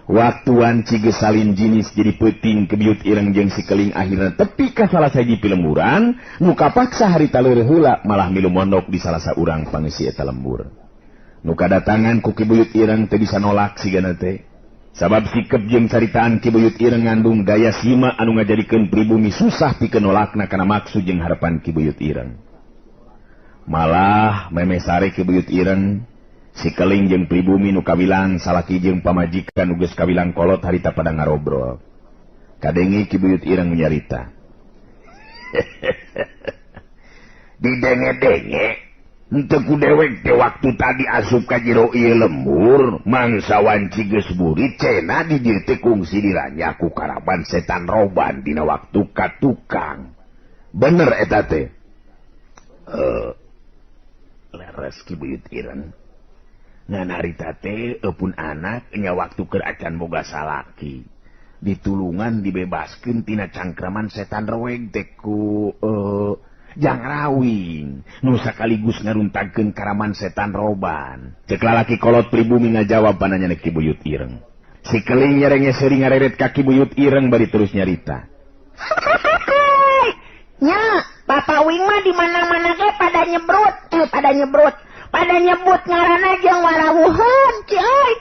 Waktu wanci geus salin jinis jadi peuting Ki Buyut Ireng jeung si Keling akhirna tepi ka salah sahiji pilemburan nu kapaksa harita leureun heula, malah milu mondok di salah saurang pangeusi eta lembur. Nu kadatangan ku Ki Buyut Ireng teu bisa nolak sigana teh. Sabab sikep jeung caritaan Ki Buyut Ireng ngandung daya sima anu ngajadikeun pribumi susah pikeun nolakna kana maksud jeung harapan Ki Buyut Ireng. Malah memeh sare Ki Buyut Ireng, si Keling jeung pribumi nu kawilang salaki jeung pamajikan nu geus kawilang kolot harita pada ngarobrol. Kadenge Ki Buyut Ireng nyarita. Didenge-denge, henteu ku dewek teh waktu tadi asup ka jero ieu lembur, mangsa wanci geus burit cenah di dieu teh kungsi diranya ku karaban setan roban dina waktu ka tukang. Bener eta teh. Leres Ki Buyut Ireng. Ngan harita teh eupun anak nya waktu keur acan boga salaki. Ditulungan dibebaskeun tina cangkraman setan roweg teh ku Jang Rawing nu sakaligus ngaruntagkeun karaman setan roban. Cek lalaki kolot pribumi ngajawab pananyana Ki Buyut Ireng. Si Keling nyerenge seuri ngareret ka Ki Buyut Ireng bari terus nyarita. Nya, Bapak Wing mah di mana-mana ge pada nyebrut, pada nyebrut, pada nyebut ngaranna jeung warawuheun, ci euy.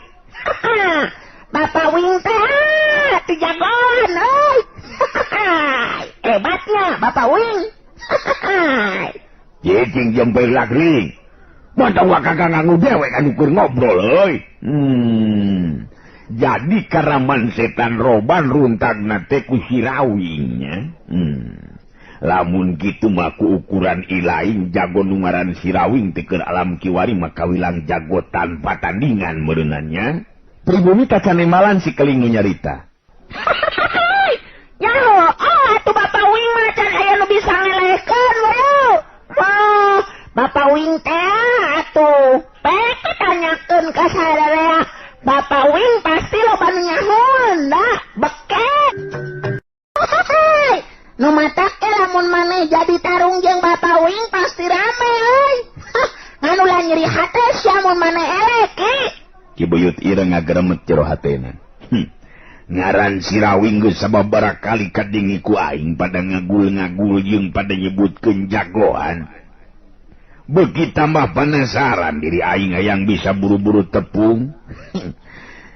Bapak Wing teh teu jagoan euy. Hebatnya Bapak Wing. Cicing jempe lagring. Mata wakakang nganggu dewek anu keur ngobrol euy. Jadi karaman setan roban runtagna teh ku si Rawing nya. Lamun kitu mah ku ukuran ilaing jago nu ngaran si Rawing teh keur alam kiwari mah kawilang jago tanpa tandingan meureunannya. Pribumi kacanemalan si Keling nu nyarita. Nyaho, oh atuh Bapak Wing mah can aya nu bisa ngelehkeun we. Wah, Bapak Wing teh atuh pek tanyakeun ka sararea. Bapak Wing pasti loba nu nyahoeun da, beken. Nu matak ge lamun maneh jadi tarung jeung Bapak Wing pasti rame euy. Ngan ulah nyeri hate sia mun maneh eleh ki. Ki Buyut Ireng ngageremet jero hatena. Ngaran si Rawing geus sababaraha kali kadingi ku aing pada ngagul-ngagul jeung pada nyebutkeun jagoan. Beuki tambah penasaran diri aing hayang bisa buru-buru tepung.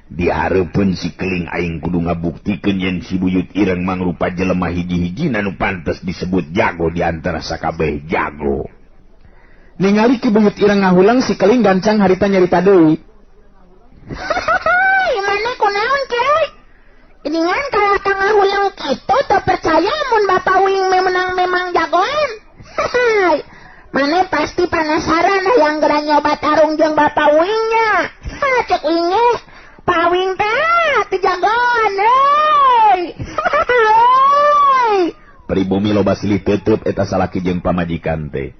Dihareupeun si Keling aing kudu ngabuktikeun yen si Buyut Ireng mangrupa jelema hiji-hijina nu pantes disebut jago di antara sakabeh jago. Ningali Ki Buyut Ireng ngahulang, si Keling gancang harita nyarita deui. Maneh kunaon ki euy? Geningan kalah ka ngahulang kitu teu percaya mun Bapak Wing menang memang jagoan. Maneh pasti penasaran hayang geura nyoba tarung jeung Bapak Wingnya. Cek Wing ge, Pak Wing teh teu jagoan euy. Pribumi loba silih teuteup eta salaki jeung pamajikan teh.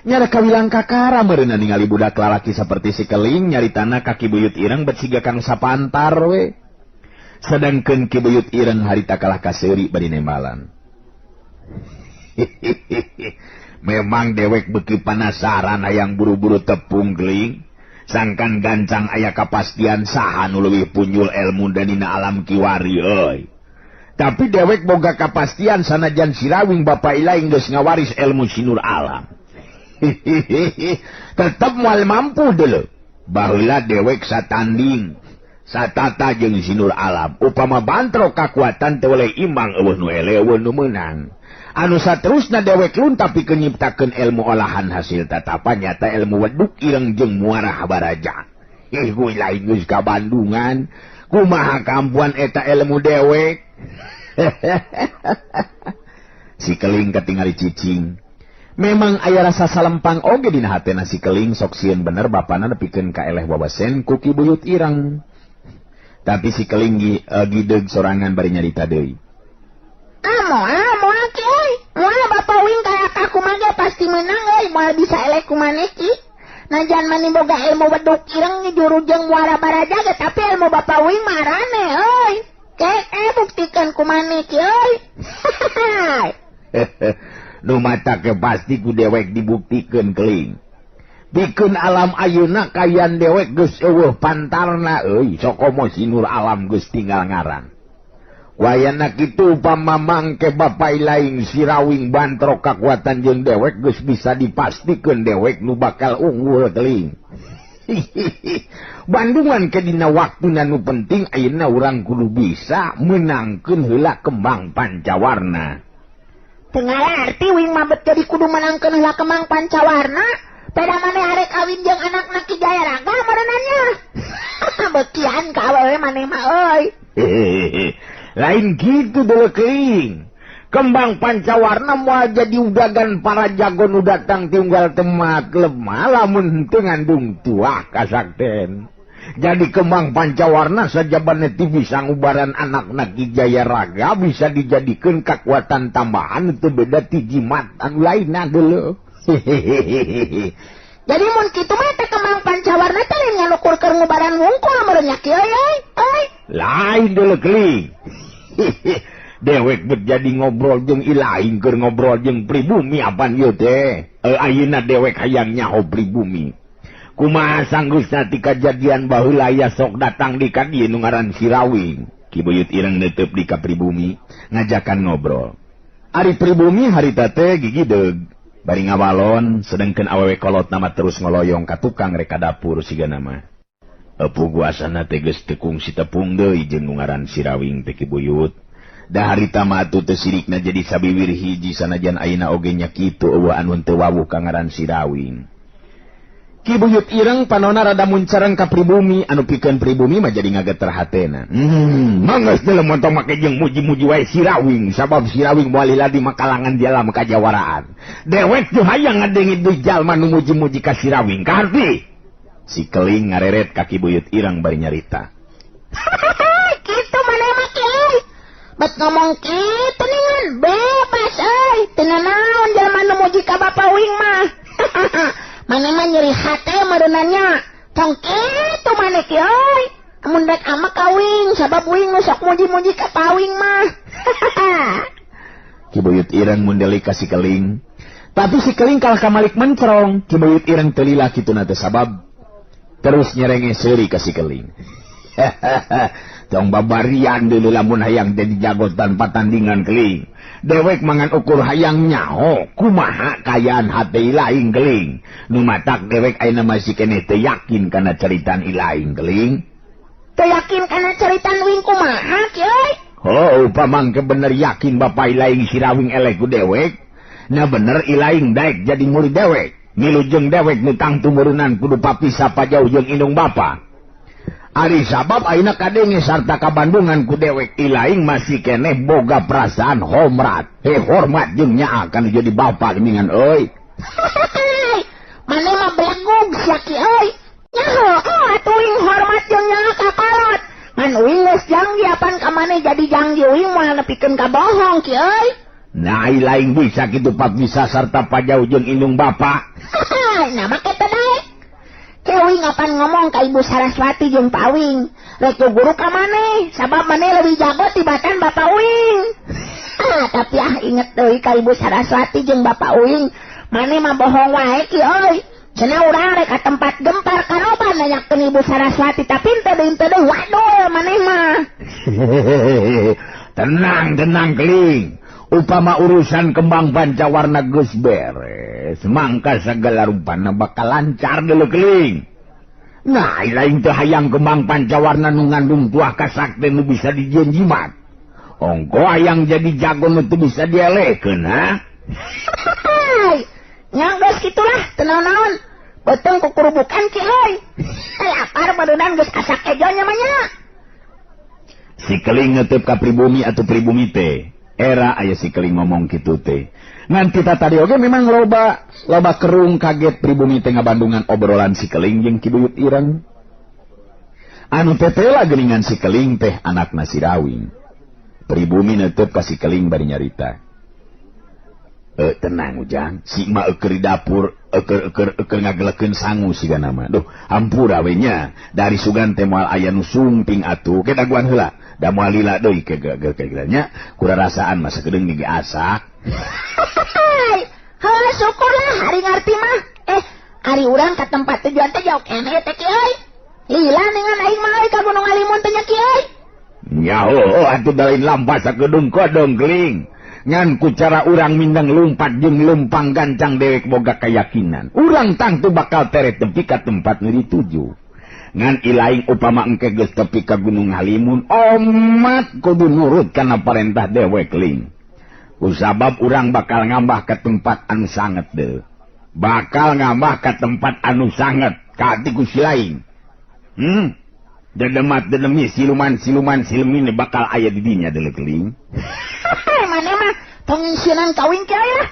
Nyara kawilang kakara meureunna ningali budak lalaki saperti si Keling nyaritana ka Ki Buyut Ireng bet siga kanu sapantar we. Sedangkeun Ki Buyut Ireng harita kalah kaseuri bari nembalan. Memang dewek beuki panasaran hayang buru-buru tepung Keling. Sangkan gancang aya kapastian saha nu leuwih punjul elmu danina alam kiwari euy. Tapi dewek boga kapastian sanajan si Rawing bapa ilaing geus ngawaris ilmu sinur alam. Tetep moal mampu deuleu. Baheula dewek satanding satata jeung sinur alam. Upama bantrok kakuatan teu weleh imbang eueuh nu eleh eueuh nu meunang. Anu saterusna dewek lunta pikeun nyiptakeun ilmu olahan hasil tatapan nyata ilmu weduk ireng jeung muara habaraja. Ih kuy lain geus ka Bandungan. Kumaha kampuan eta ilmu dewek? Si Keling katingali cicing. Memang aya rasa salempang oge dina hatena si Keling sok sieun bener bapana nepikeun ka eleh wawasen ku Ki Buyut Ireng. Tapi si Keling gideug sorangan bari nyarita deui. Ah, moal, moal ki euy. Moal Bapak Wing kaya ka kumaha ge pasti menang euy, moal bisa eleh ku maneh ki. Najan maneh boga ilmu weduk ireng juru jeung muara baraja ge, tapi ilmu Bapak Wing marane euy. Ke buktikan ku maneh ki euy. Nu mata ke pasti ku dewek dibuktikeun Keling. Pikeun alam ayeuna kayan dewek geus eueuh pantarna euy sokomo sinur alam geus tinggal ngaran. Wayana kitu upama mangke bapa ilaing Sirawing bantrok kakuatan jeung dewek geus bisa dipastikeun dewek nu bakal unggul keling. Bandungan ke dina waktuna nu penting ayeuna urang kudu bisa meunangkeun heula kembang pancawarna. Teu ngarti wing mah bet jadi kudu meunangkeun heula kembang pancawarna. Peda maneh arek kawin jeung anakna Ki Jayaraga mareunannya. Bekian ka awewe maneh mah euy. Lain gitu dulu keling. Kembang pancawarna moal jadi udagan para jago nu datang tinggal temat lemah lamun henteu ngandung tuah kasakten. Jadi kembang pancawarna sajabana ti bisa ngubaran anakna Ki Jayaraga bisa dijadikeun kakuatan tambahan teu beda ti jimat anu lainna deuleu. Jadi mun kitu mah teh kembang pancawarna teh lain ngalukur keur ngubaran wungkul meureun nya kieu euy. Euy. Lain deuleu keling. Dewek bet jadi ngobrol jeung ilaing keur ngobrol jeung pribumi apan ieu teh. Ayeuna dewek hayang nyaho pribumi. Kumaha sanggeusna ti kajadian baheula aya sok datang di ka dieu nu ngaran Sirawing. Ki Buyut Ireng neuteub di ka pribumi ngajakan ngobrol. Ari pribumi harita teh gigideug bari ngawalon sedengkeun awewe kolot nama terus ngoloyong ka tukang rek ka dapur sigana mah. Pugu asana teh geus teu kungsi tepung deui jeung nu ngaran Sirawing teh Ki Buyut. Da harita mah atuh teu sirikna jadi sabiwir hiji sanajan ayeuna oge nya kitu eueuh anu teu wawuh ka ngaran Sirawing. Ki Buyut Ireng panona rada muncareng ka pribumi anu pikeun pribumi mah jadi ngageter hatena. Manggeus deuleu montong make jeung muji-muji wae Sirawing sabab Sirawing moal lila di makalangan di alam kajawaraan. Dewek teu hayang ngadenge deui jalma nu muji-muji ka Sirawing kaharti. Si keling ngareret ka Ki Buyut Ireng bari nyarita. Kitu maneh mah kieu. Bet ngomong kitu ningan bebas euy, teu nanaon jalma nu muji ka bapa uing mah. Maneh mah nyeri hate meureunannya. Tong kitu maneh ki euy. Amun rek ama ka uing sabab uing nu sok muji-muji ka pawing mah. Ki Buyut Ireng mundelik ka si keling. Tapi si keling kalah ka malik mencrong. Ki Buyut Ireng teu lila kituna teh sabab terus nyerenge seuri ka si keling. Tong babarian deuleu lamun hayang jadi jago tanpa tandingan keling. Dewek mangan ukur hayang nyaho kumaha kayaan hate ilaing keling. Nu matak dewek ayeuna masih keneh teu yakin kana caritaan ilaing keling. Teu yakin kana caritaan uing kumaha kieu? Oh, upamangke bener yakin bapa ilaing Sirawing eleh ku dewek. Nah bener ilaing daek jadi murid dewek. Milu jeung dewek nu tangtu meureunnan kudu papisah pajauh jeung indung bapa. Ari sabab ayeuna kadenge sarta kabandungan ku dewek ilaing masih keneh boga perasaan hormat. Hormat jeung nyaa kana jadi bapa geuningan euy. Mane mah belegug sia ki euy. Nyaho atuh uing hormat jeung nyaa ka kolot. Ngan uing geus janggi apan ka maneh jadi janggi uing moal nepikeun ka bohong ki euy. Nah ilaing bisa kitu papisah sarta pajauh jeung indung bapa. Nah make teh daek. Cewing apan ngomong ka Ibu Saraswati jeung Pak Wing. Rek guru ka maneh, sabab maneh leuwih jago tibatan Bapak Wing. Tapi inget deui ka Ibu Saraswati jeung Bapak Wing, maneh mah bohong wae ki euy. Cenah urang rek ka tempat gempar karoban nanyakeun Ibu Saraswati tapi teu deui waduh maneh mah. Tenang, tenang keling. Upama urusan kembang pancawarna geus beres, mangka segala rupana bakal lancar deuleu keling. Nah, lain teu hayang kembang pancawarna nu ngandung tuah kasakten nu bisa dijieun jimat. Ongko hayang jadi jago nu teu bisa dielekeun, ha? Nya geus kitulah, teu naon-naon. Beuteung kukurubukan ki euy. Lapar badudan geus asak ejo nya mah nya. Si keling neuteub ka pribumi atuh pribumi teh. Era aya si keling ngomong kitu teh. Ngan kita tadi oge memang loba kerung kaget pribumi teh ngabandungan obrolan si keling jeung Ki Buyut Ireng. Anu tetela geuningan si keling teh anakna Sirawing. Pribumi neuteub ka si keling bari nyarita. Tenang Ujang, si ma eueur di dapur, eueur ngagelekeun sangu sigana mah. Duh, hampura we nya. Dari sugan teh moal aya nu sumping atuh, ke daguan heula. Da moal lila deui ke nya, kurarasaan mah sakedeung ge asak. Heuh, syukurlah hari ngarti mah. Ari urang ka tempat tujuan teh jauh keneh teh ki euy. Lila ningan aing mah euy ka Gunung Halimun teh nya ki euy. Nyaho atuh da lain lampah sakedeung kodong keling. Ngan ku cara urang mindeng lumpat jeung lempang gancang dewek boga keyakinan. Urang tangtu bakal teret tepi ka tempat nu dituju. Ngan ilaing upama engke geus tepi ka Gunung Halimun, omat kudu nurut kana parentah dewek ling. Kusabab urang bakal ngambah ka tempat anu sanget deui. Bakal ngambah ka tempat anu sanget kaati ku si laing. Dedemat dedemi siluman-siluman silmine bakal aya di dinya deuleu keling. Maneh mah tong ngisieunan ka uing ki aya.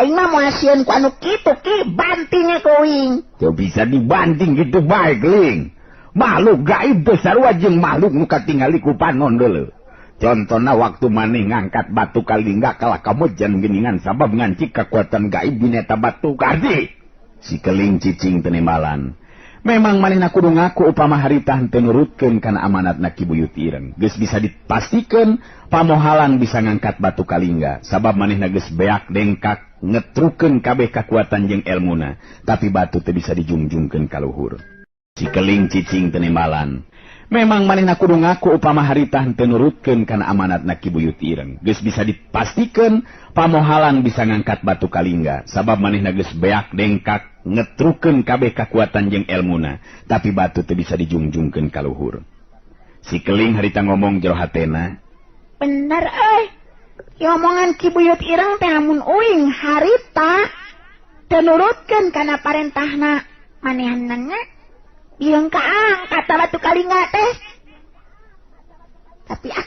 Aing mah moal sieun ku anu kitu ki, bantingnya ku uing. Teu bisa dibanting kitu bae keling. Makhluk gaib teh sarua jeung makhluk nu katingali ku panon deuleu. Contona waktu maneh ngangkat batu kalingga kalah kamejan geuningan sabab ngancik kekuatan gaib dina eta batu kadi. Si keling cicing teu nembalan. Memang manehna kudu ngaku upama harita henteu nurutkeun kana amanatna Ki Buyut Ireng. Geus bisa dipastikeun pamohalang bisa ngangkat batu kalingga sabab manehna geus beak dengkak ngetrukeun kabeh kakuatan jeung elmuna, tapi batu teu bisa dijungjungkeun ka luhur. Si keling cicing teu nembalan. Memang manehna kudu ngaku upama harita henteu nurutkeun kana amanatna Ki Buyut Ireng. Geus bisa dipastikeun pamohalang bisa ngangkat batu kalingga sabab manehna geus beak dengkak ngetrukeun kabeh kakuatan jeung elmuna, tapi batu teu bisa dijungjungkeun ka luhur. Si keling harita ngomong jero hatena, bener euy. Omongan Ki Buyut Ireng teh amun uing harita teu nurutkeun kana parentahna manehanna jeung kaangkat batu kalingga teh. Tapi ah,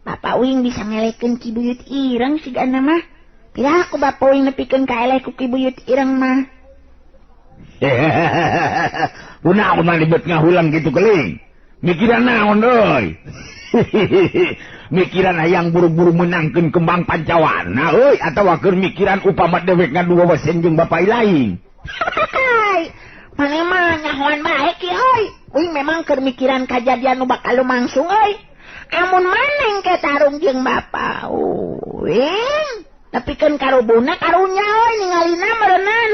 Bapak uing bisa ngelekeun Ki Buyut Ireng sigana mah. Tidak aku Bapak uing nepikeun ka eleh ku Ki Buyut Ireng mah. Kunaon mah ribet ngahulang kitu keling. Mikiran naon euy? Mikiran hayang buru-buru menangkeun kembang pancawana euy atawa keur mikiran upama dewek ngadu wawasen jeung bapak lain. Maneh mah nyahoan bae ki euy. Uing memang keur mikiran kajadian nu bakal lumangsung euy. Amun maneh ke tarung jeung bapak uing, nepikeun karubuna karunya euy ningalina meureunnan.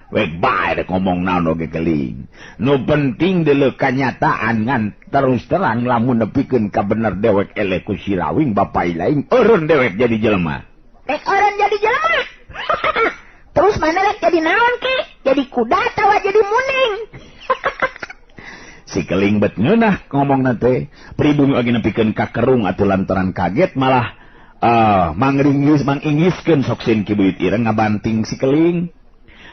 Wek bae rek ngomong naon oge keling. Nu penting deuleu kanyataan ngan terus terang lamun nepikeun ka bener dewek eleh ku sirawing bapak lain eureun dewek jadi jelema. Rek eureun jadi jelema. Terus mana rek jadi naon ki? Jadi kuda atawa jadi muning? Si keling bet ngeunah ngomongna teh. Pribumi oge nepikeun ka kerung atuh lantaran kaget malah mangringgis mangingiskeun sok sieun Ki Buyut Ireng ngabanting si keling.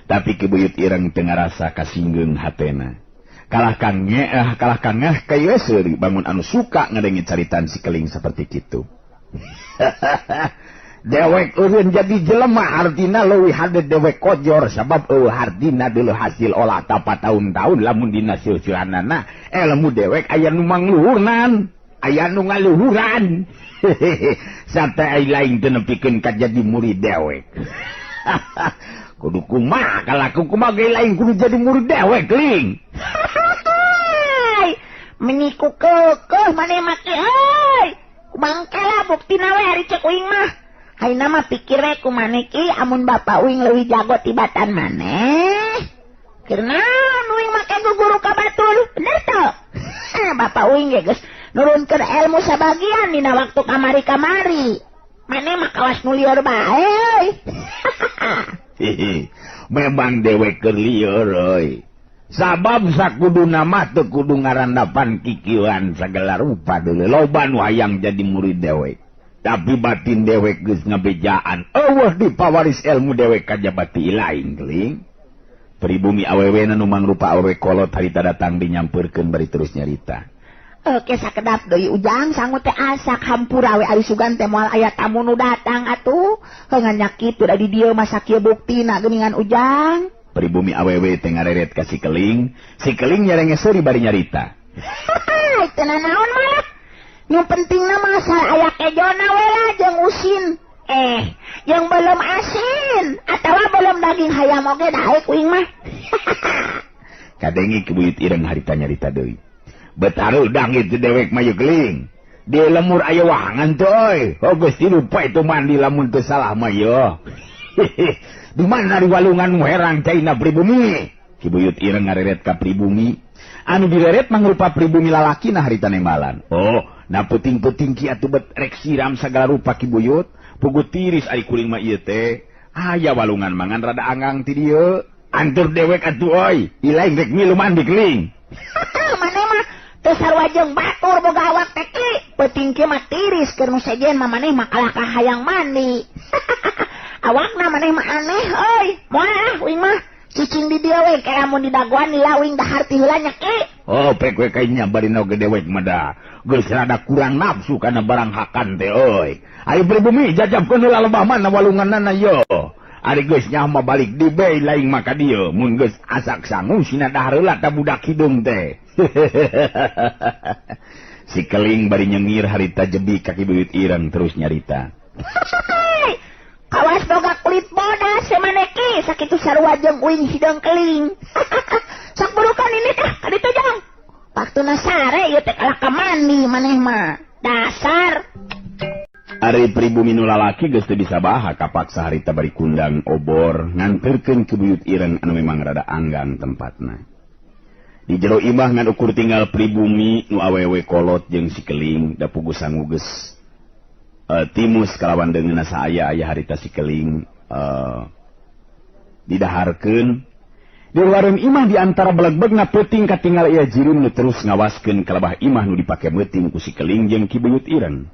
Tapi Ki Buyut Ireng teu ngarasa kasinggeung hatena. Kalah kang ngeah kalah kang ngah kayu seuri bangun anu suka ngadenge caritan si keling seperti kitu. Dewek eureun jadi jelema artina leuwih hade dewek kojor sabab eueuh hartina deuleu hasil olah tapa taun-taun lamun dina silsilanana elmu dewek aya nu mangluhurnan, aya nu ngaluhuran. Sampai ai lain teu nepikeun ka jadi murid dewek. Kudu kumaha kalaku kumaha ge lain kudu jadi murid dewek ling. Meniku kekeh maneh mah ki euy. Kumangkela buktina we ari cek uing mah. Ayeuna mah pikir we ku maneh ki amun bapak uing leuwih jago tibatan maneh. Keur naon uing make guru ka batur, bener teu? Bapak uing ge geus nurunkeun ilmu sabagian dina waktu kamari-kamari. Maneh mah kawas nu lieur bae euy. Memang dewek keur lieur euy. Sabab sakuduna mah teu kudu ngarandapan kikieuan sagala rupa deuleu. Loba nu hayang jadi murid dewek. Tapi batin dewek geus ngabejaan eueuh dipawaris ilmu dewek ka jabati lain keling. Pribumi awewena nu mangrupa awewe kolot harita datang dinyampeurkeun bari terus nyarita. Oke sakedap deui Ujang sangu teh asak hampura we ari sugan teh moal aya tamu nu datang atuh. Heuh ngan kitu da di dieu mah sakieu buktina geuningan Ujang. Pribumi awewe teh ngareret ka si keling, si keling nyarenge seuri bari nyarita. Teu nanaon mah. Nu pentingna mah aya kejona we lah jeung usin. Yang belum asin atawa belum daging hayam oge daek uing mah. Kadengi Ki Buyut Ireng harita nyarita deui. Betarudang itu dewek mah yeuh keling. Di lemur aya wahangan teh euy. Oh geus tilu poe teu mandi lamun teu salah mah yeuh. Di mana di walungan nu herang caina pribumi? Ki Buyut Ireng ngareret ka pribumi. Anu direret mangrupa pribumi lalaki nah harita nembalan. Oh, na peuting-peuting ki atuh bet rek siram sagala rupa Ki Buyut. Pugu tiris ari kuring mah ieu teh. Aya walungan mangan rada anggang ti dieu. Antur dewek atuh euy. Ilaing rek milu mandi keling. Maneh mah teu sarua jeung batur boga awak teh ki. Peuting kieu mah tiris keur nu sejen mah maneh mah kalah ka hayang mandi. Awakna maneh mah aneh euy. Moal ah uing mah cicing di dieu we kayak mun didagoan lila uing dahar ti heula nya ki. Oh, pek we kayaknya bari na oge dewek mah da. Geus rada kurang nafsu kana barang hakan teh euy. Ayo pribumi jajabkeun heula lebah mana walunganna yo. Ari geus nyaho mah balik di be laing mah ka dieu. Mun geus asak sangu sina dahar heula ta budak hidung teh. Si keling bari nyengir harita jebi ka Ki Buyut Ireng terus nyarita. Kawas boga kulit bodas maneh ki sakitu sarua jeung uing hideung keling. Sok burukan ini tah ka ditu jang. Waktuna sare ieu teh kalah ka mandi maneh mah. Dasar. Ari pribumi nu lalaki geus teu bisa baha kapaksa harita bari kundang obor nganterkeun Ki Buyut Ireng anu memang rada anggang tempatna. Di jero imah ngan ukur tinggal pribumi nu awewe kolot jeung si keling da pugu sangu geus timus kalawan deungeunna saaya aya harita si keling didaharkeun. Di warung imah di antara belegbegna peuting katinggal ieu jirim nu terus ngawaskeun ka lebah imah nu dipake meuting ku si keling jeung Ki Buyut Ireng.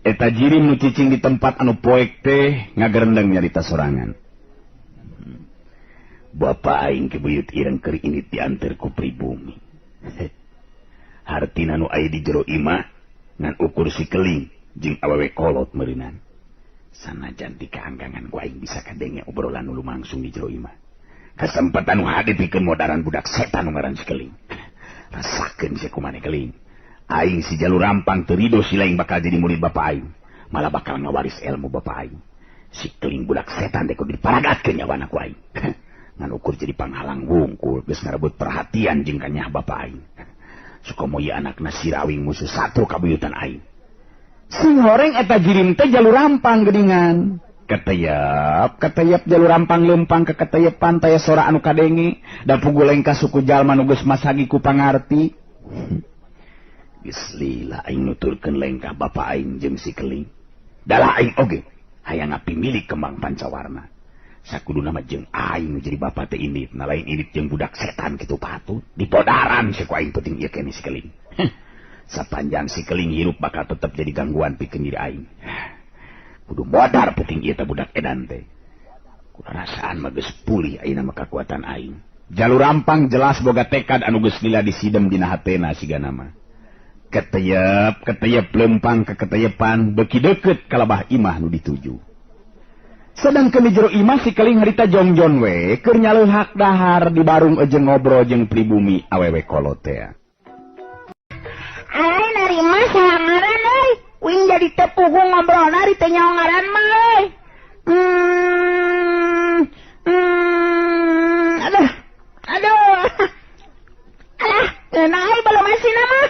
Eta jirim nu cicing di tempat anu poek teh ngagerendeng nyarita sorangan. Bapak aing Ki Buyut Ireng keur ini dianter ku pribumi. Hartina nu aya di jero imah ngan ukur si keling jeung awewe kolot meureunan. Sanajan ti kaanggangan ku aing bisa kadenge obrolan nu lumangsung di jero imah. Kasempatan nu hade pikeun modaran budak setan nu ngaran si keling. Rasakeun sia kumaneh keling. Aing si jalur rampang teu rido si laing bakal jadi murid bapak aing. Malah bakal ngawaris ilmu bapak aing. Si keling budak setan teh kudu diparagatkeun nyawana ku aing. Ngan ukur jadi panghalang wungkul geus ngarebut perhatian jeung kanyah bapak aing. Sukomo ieu anakna si Rawing musuh satru kabuyutan aing. Sing horeng eta jirim teh jalur rampang geuningan. Keteyap, keteyap jalur rampang lempang ke keteyepan taya sora anu kadenge da pugu lengkah suku jalma nu geus masagi ku pangarti. Geus lila aing nuturkeun lengkah bapak aing jeung si keling. Dalah aing oge hayang ngapimilik kembang pancawarna. Sakuduna mah jeung aing nu jadi bapa teh indit, na lain indit jeung budak setan kitu patut. Dipodaran si ku aing penting ieu keneh si keling. Sapanjang si keling hirup bakal tetep jadi gangguan pikeun diri aing. Kudu modar penting ieu teh budak edan teh. Kurasaan mah geus pulih ayeuna mah kakuatan aing. Jalur rampang jelas boga tekad anu geus lila disidem dina hatena sigana mah. Keteyep, keteyep lempang ke keteyepan beuki deukeut ka lebah imah nu dituju. Sedangkeun di jero imah si keling harita jongjon we keur nyaleuhak dahar di barung jeung ngobrol jeung pribumi awewe kolot teh. Ai narima saha ngaran euy? Uing jadi teu pugu ngobrolna ari teu nyaho ngaran mah euy. Aduh. Aduh. Alah, ngeunah euy belum asina mah.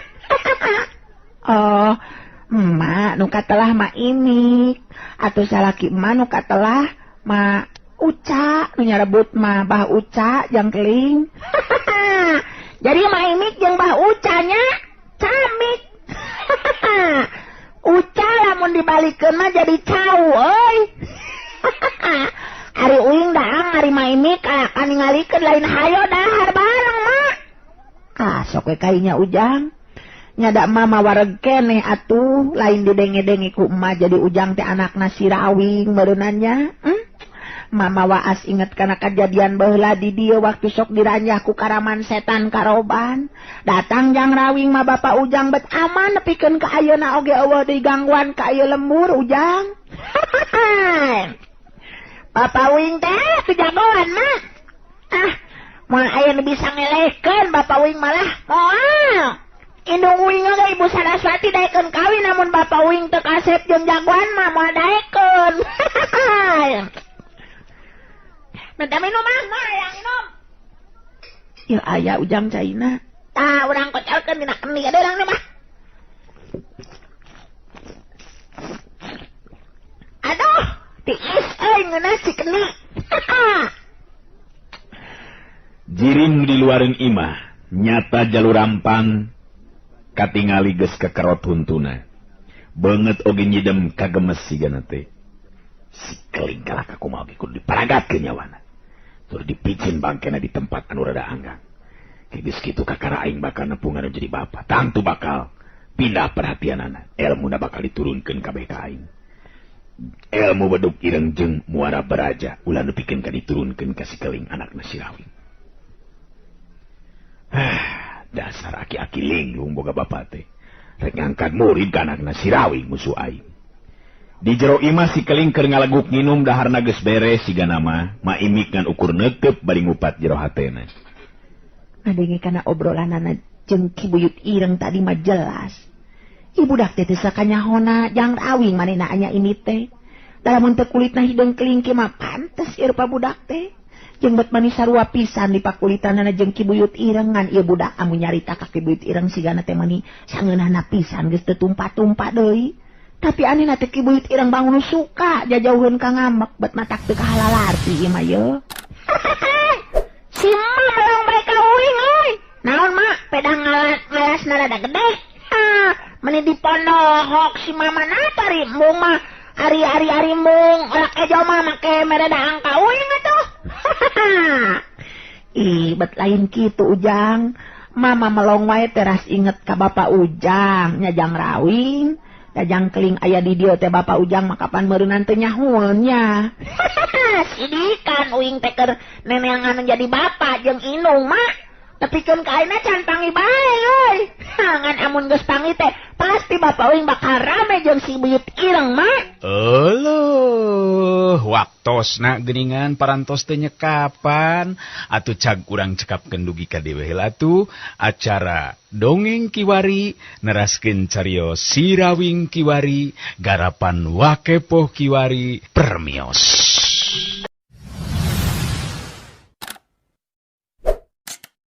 Oh, emak nu katelah mah imik. Atuh salaki emak nu katelah mah Uca, nu nyarebut mah Bah Uca jang keling. Jadi mah imik jeung Bah Uca nya camik. Uca lamun dibalikeun mah jadi cau euy. Ari uing daang ari mah imik akan ningalikeun lain hayo dahar bareng mah. Ah sok we kainya Ujang. Nyada mama wareg keneh atuh lain didenge-denge ku emak jadi Ujang teh anakna si Rawing meureunannya. Mama waas inget kana kejadian baheula di dieu waktu sok diranjah ku karaman setan karoban. Datang jang Rawing mah bapak Ujang bet aman nepikeun ka ayeuna oge eueuh deui gangguan ka ieu lembur Ujang. Bapak Uing teh kejagoan mah. Ah, moal aya nu bisa ngelehkeun bapak Uing malah moal. Indung uing oge Ibu Saraswati daekeun kawin namun bapak uing teu kasep jeung jagoan mah moal daekeun. Minta minum ah, mah hayang minum. Ieu aya Ujang caina. Tah urang kocolkeun dina kendi ada urang mah. Aduh, tiis Euy ngeunah cikeni. Jirim di luareun imah nyata jalur rampang katingali geus kekerot huntuna. Beungeut oge nyidem kagemes sigana teh. Si keling kalah ka kumaha ge kudu diparagatkeun nyawana. Tur dipicin bangkena di tempat anu rada anggang. Geus kitu kakara aing bakal nepungan jadi bapa. Tangtu bakal pindah perhatianana. Elmuna bakal diturunkeun kabeh ka aing. Elmu beduk ireng jeung muara beraja ulah nepikeun ka diturunkeun ka si keling anakna si Rawing. Dasar aki-aki linglung boga bapa teh. Rek ngangkat murid ka anakna si Rawing musuh aing. Di jero imah si keling keur ngaleguk nginum daharna geus beres sigana mah maimik ngan ukur neukeup bari ngupat jero hatena. Ngadenge kana obrolanana jeung Ki Buyut Ireng tadi mah jelas. Ieu budak teh teu sakanyahona jang rawing manehna anya ini teh. Lamun teu kulitna hideung kelingki mah pantes ieu rupa budak teh. Jeung bet manis sarua pisan di pakulitanana jeung Ki Buyut Ireng ngan ieu budak amun nyarita ka Ki Buyut Ireng sigana teh mani sangeunahna pisan geus teu tumpa-tumpa deui. Tapi anehna teh Ki Buyut Ireng bangun suka jajauheun ka ngamek bet matak teu kahalalarti ieu mah ye. Si mah melong bae ka uing euy. Naon mak pedah ngalasna rada gede. Ah, meni diponohok si mama napa ari mung mah ari-ari mung olah ejo mah make mere daang ka uing atuh. Ih, bet lain kitu Ujang. Mama melong wae teras inget ka Bapak Ujang, nya jang rawing, jang keling aya di dieu teh Bapak Ujang mah kapan meureunnan teh nyahueun nya. Sidikan uing teh keur neneangan jadi bapak jeung inung mah. Tepikeun ka ayeuna can pangi bae euy. Ngan amun geus pangi teh pasti Bapak uing bakal rame jeung si Buyut Ireng mah. Euleuh, waktosna geuningan parantos teh nyekapan atuh cag urang cekapkeun dugi ka dewe heula atuh acara Dongeng Kiwari neraskeun carios Sirawing Kiwari garapan Wakepoh Kiwari permios.